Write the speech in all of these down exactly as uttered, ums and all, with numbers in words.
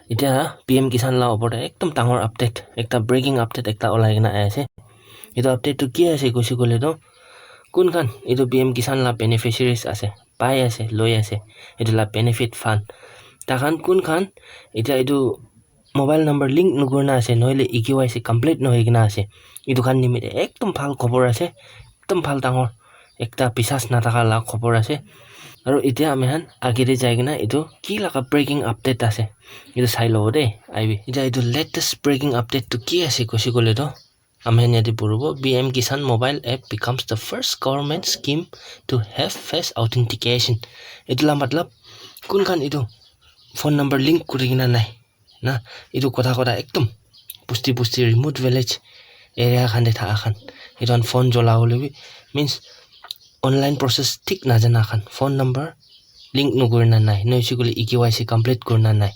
Etia P M Kisan la opor te ekdum dangor update, ekta breaking update ekta olai kena ahi ase. Etu update tu ki ase koise koile tu, kun khan etu P M Kisan la beneficiaries ase, pai ase, loi ase, etu la benefit fund, takhan kun khan etia etu mobile number link nukurina ase, nohoile E K Y C complete nohoi kena ase, etu khan nimite ekdum bhal khobor ase, ekdum bhal dangor ekta bisas nathaka la khobor ase. Aru etia ami khan age te jai kena etu ki laga breaking update ase, etu sai lobo de, aibi. Etia etu latest breaking update tu ki ase koise koile tu, ami khan yate puribo, P M Kisan mobile app becomes the first government scheme to have face authentication. Etu la matlab, kun khan etu phone number link kuri kena nai na, etu kotha kotha ekdum busti busti remote village area khan te thaka khan, etu khan phone chola bole bi, means online process thik najana khan, phone number link nukurina nai, nohoise koile E K Y C complete kurina nai,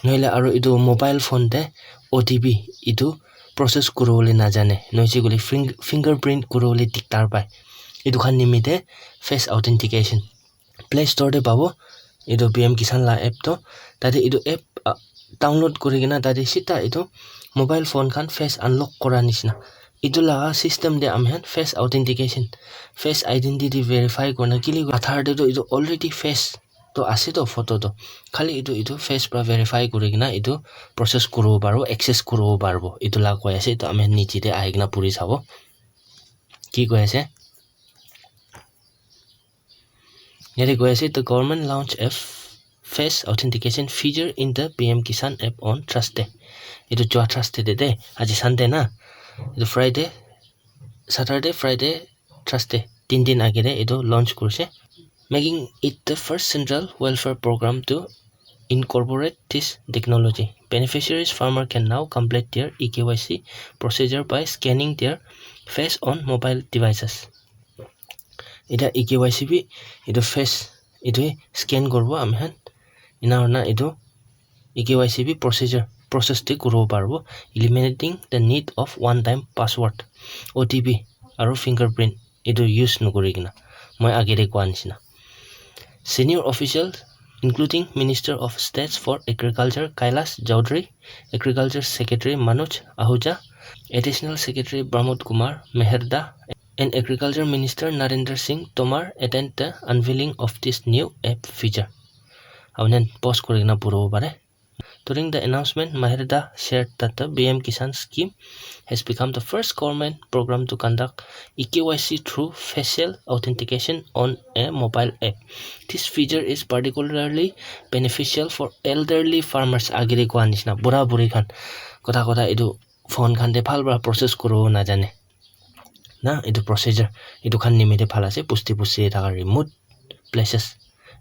nohoile aru etu mobile phone te O T P etu process kuribole najane, nohoise koile fing-, fingerprint kuribole diktar pai, etu khan nimite face authentication Play Store te pabo. Etu P M Kisan la app to, tate etu app, ah, download kuri kena tate sita etu mobile phone khan face unlock kura nishina. Etu laga system te ami khan face authentication, face identity verify kurina kile Aadhaar te to etu already face to ase to photo to. Khali etu, etu face pra verify kuri kena etu process kuribo paribo, access kuribo paribo. Etu la koi ase, etu ami khan niche te ahi kena puri sabo. Ki koi ase? Yate koi ase, the government launch a f-, face authentication feature in the P M Kisan app on Thursday. Etu jua Thursday te de, aji Sunday na. Etu Friday, Saturday, Friday, Thursday, tin din age te etu launch kurise, making it the first central welfare program to incorporate this technology. Beneficiaries farmer can now complete their E K Y C procedure by scanning their face on mobile devices. Etia E K Y C bi etu face etu scan kuribo ami khan. Ena hoina etu E K Y C bi procedure, process te kuribo paribo, eliminating the need of one time password, O T P aru fingerprint etu use nokuri kena, moi age te koa nishina. Senior officials, including Minister of States for Agriculture Kailash Chaudhary, Agriculture Secretary Manoj Ahuja, Additional Secretary Pramod Kumar Meherda, and Agriculture Minister Narendra Singh Tomar attend the unveiling of this new app feature. Amen, pause kuri kena puribo pare. During the announcement, Meherda shared that the P M Kisan scheme has become the first government program to conduct E K Y C through facial authentication on a mobile app. This feature is particularly beneficial for elderly farmers. Age te koa nishina, bura buri khan kotha kotha etu phone khan te bhal para process kuribo najane na, etu procedure etu khan nimite bhal ase, busti busti thaka remote places,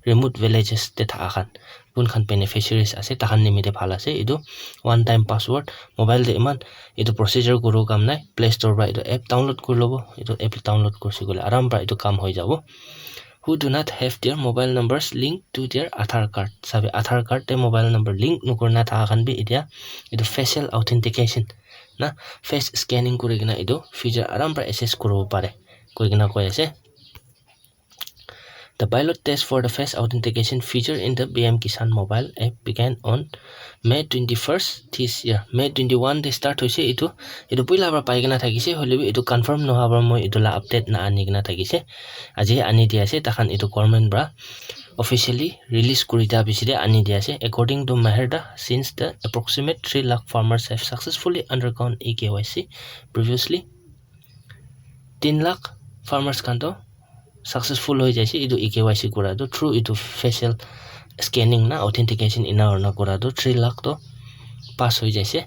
remote villages te thaka khan, kun khan beneficiaries ase, takhan nimite bhal ase. Etu one time password, mobile te iman etu procedure kuru kam nai, Play Store para etu app download kuri lobo, etu app download kurse koile aram para etu kam hoi jabo. Who do not have their mobile numbers linked to their Aadhaar card, sabi, Aadhaar card te mobile number link nukurina thaka khan bi etia etu facial authentication na, face scanning kuri kena etu feature aram para access kuribo pare koi kena koi ase. The pilot test for the face authentication feature in the P M Kisan mobile app began on May twenty-first this year. May twenty-one te start hoise etu. Etu puila para pai kena thakise, hoile bi etu confirm nohoa para moi etu la update na ani kena thakise. Aji ani dia ase, takhan etu government para officially release kuri dia piche te ani dia ase. According to Meherda, since the approximate three lakh farmers have successfully undergone E K Y C previously, tin lakh farmers khan to successful hoi jaise etu E K Y C kura tu, through etu facial scanning na authentication ena hoina kura tu three lakh to pass hoi jaise.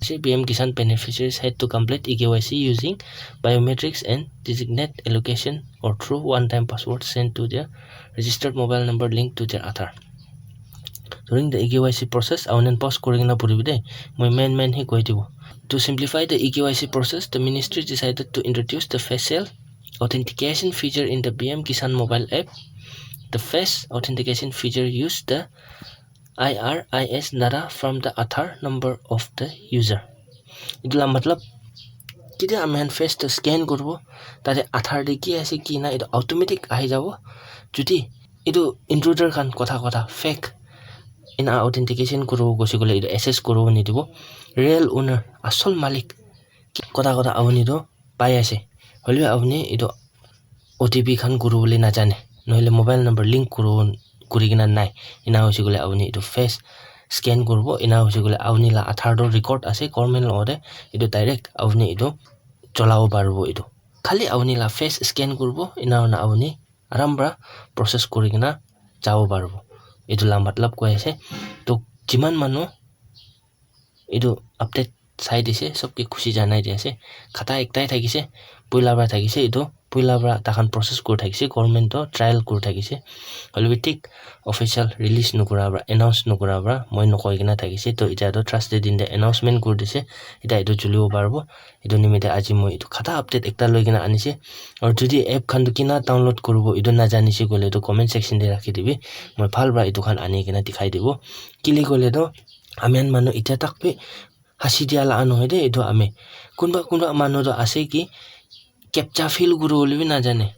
Say P M Kisan beneficiaries had to complete E K Y C using biometrics and designate allocation or through one-time password sent to their registered mobile number linked to their Aadhaar. During the E K Y C process, aonen pause kuri kena puribi de, moi main main hi koi dibo. To simplify the E K Y C process, the ministry decided to introduce the facial authentication feature in the P M Kisan mobile app. The face authentication feature use the I R I S data from the Aadhaar number of the user. Etu la matlab, ketia ami khan face to scan kuribo, tate Aadhaar te ki ase ki na, etu automatic ahi jabo. Jodi etu intruder khan kotha kotha fake Ena authentication kuribo gusi koile etu access kuribo nidibo. Real owner, asol malik, kota kota apuni tu pai ase. Hoilebi apuni etu O T P khan kuribole najane. Nohole mobile number link kuribo, kuri kena nai. Ena hoise koile apuni etu face scan kuribo. Ena hoise koile apuni la Aadhaar tu record ase government logote. Etu direct apuni etu cholabo paribo etu. Khali apuni la face scan kuribo. Ena hoina apuni aram para process kuri kena jabo paribo. Etu la matlab koi ase. To jiman manu etu update sai dise, sob ke khushi janai di ase. Khata ektai thakise, puila para thakise, etu puila para takhan process kuri thakise, government to trial kuri thakise. Hoilebi thik official release nukura para, announce nukura para, moi nokoi kena thakise. To etia to Thursday din te announcement kuri dise, etia etu chulibo paribo. Etu nimite aji moi etu khata update ekta loi kena anise. Aru jodi app khan tu kina download kuribo, etu najanise koile tu comment section te rakhi dibi. Moi bhal para etu khan ani kena dikhai dibo. Kile koile tu, ami khan manu etia tak bi hasi dia la nohoi de, etu ami kunba kunba manu tu ase ki captcha fill kuri bole bi najane,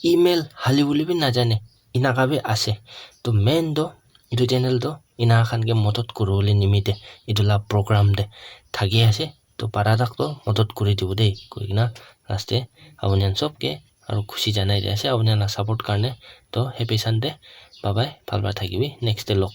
email hali bole bi najane, enaka bi ase. To main to etu channel to ena khan ke modot kuri bole nimite etu la program te thaki ase. To para tak to modot kuri dibo de koi kena last te apuni khan sob ke aru khushi janai di ase apuni khan la support karne. To happy Sunday, bye bye, bhal para thakibi, next te log